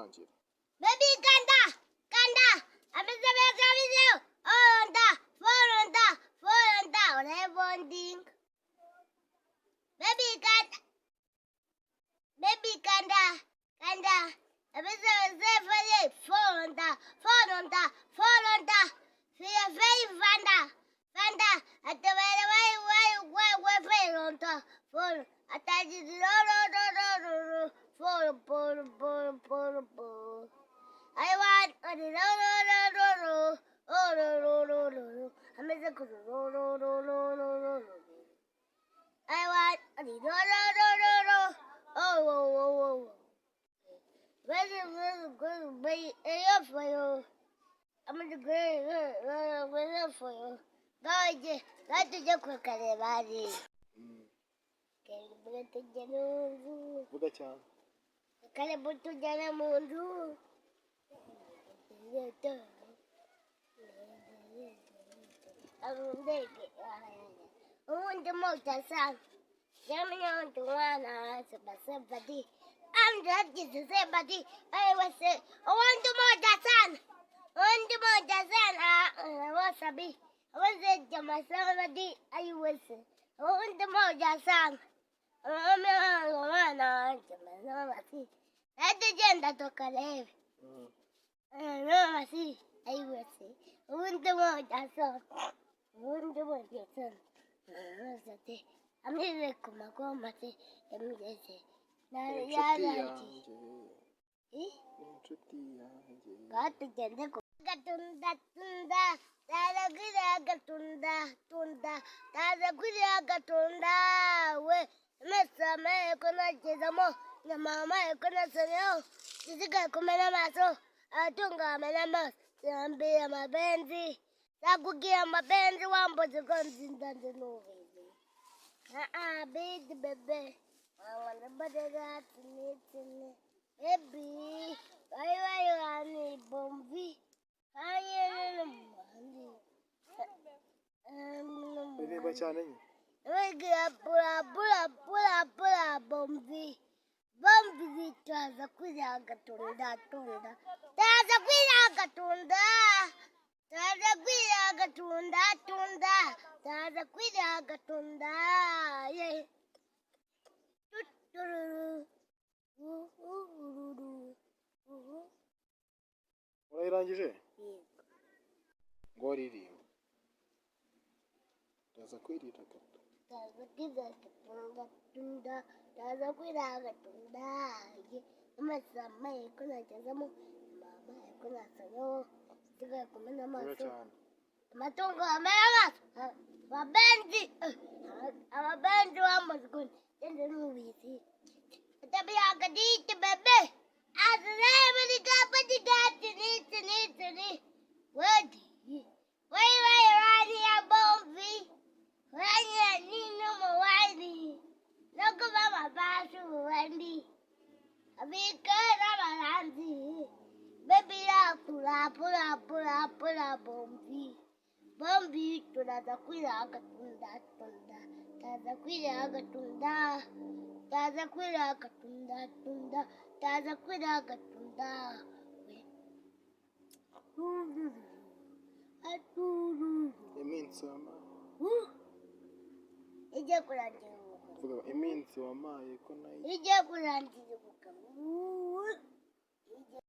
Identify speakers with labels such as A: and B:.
A: Tangira.
B: Baby, kanda kanda ameze neza ameze onda fonda fonda rebonding. Baby, kanda, baby, kanda kanda ameze neza fonda fonda fonda fia fei vanda vanda atawele wai wai wai wai fonda fon ataji ro ro ro ro ro ro fon fon fon fon fon. I want a ro ro ro ro ro oh ro ro ro ro ro ameze ro ro ro ro ro ro ro. I want a ro ro ro ro ro oh oh oh oh. Very very good baby for you. I'm the great for you. Gaje gatujye kukareba hariya. Karibu tujye mu nzu.
A: Vuga cyane.
B: Karibu tujyane mu nzu. Ubundi mutasa yamenya mwana sebasebadi amdagize sebadi ayiwese ubundi mutasana ubundi mutasana wasabi abaze jamasabadi ayiwese ubundi mutasana umwana jamasabadi tugenda tukarebe none ayiwese ubundi mutasana ubundi mutasana ati ameze ku makoma ati yamugeze
A: Inshuti
B: yarangiye.
A: yanjye, inshuti yanjye.
B: Ngaho tugende ku gatunda tunda taragira gatunda tunda taragira gatunda we mesame ko nagezamo nyamama ko nasoneho zisigaye kumena amaso abatunga bamena amaso yambiye amabenzi zakugira amabenzi wambuze ko nzinda nzi n'ubizi. Ah, big bebe. I want to put it out to me, to me. Baby, why, why, why, bombi? I am
A: Ririmba cyane nyine.
B: Bula, bula, bula, bula, bombi. Bombi, taza kwira gatunda, tunda. Taza kwira gatunda. Taza kwira gatunda, tunda. Taza kwira gatunda. Yeah. Tutururu. Ururu. Uhu.
A: Urayirangije? Ngo ririmba. Ndaza kwirira gato.
B: Taza kwira gatunda, tunda. Taza kwira gatunda. Yeah. Amasama ko nagezamo, mama ko nasayo, sigaye kumena
A: Vuga
B: amaso.
A: cyane.
B: Amatungo amena amaso. Ababenzi, ababenzi bamazwe ngende n'ubizi. Atabiyagadite bebe. Azrebidi gapadi gatini tini tini. Wedi. Wai wai rani ya bombi. Wani ya nino mawani. Loko mama basu wandi. Abikera maranzi. Baby ya pula pula pula pula bombi. Bombi turaza kwira agatunda tunda. Taza kwira agatunda. Taza kwira agatunda tunda. Taza kwira agatunda. Atururu.
A: Iminsi wampaye.
B: Ijye kurangira ubukwe.
A: Vuga iminsi wampaye ko nayo.
B: Ijye kurangira ubukwe.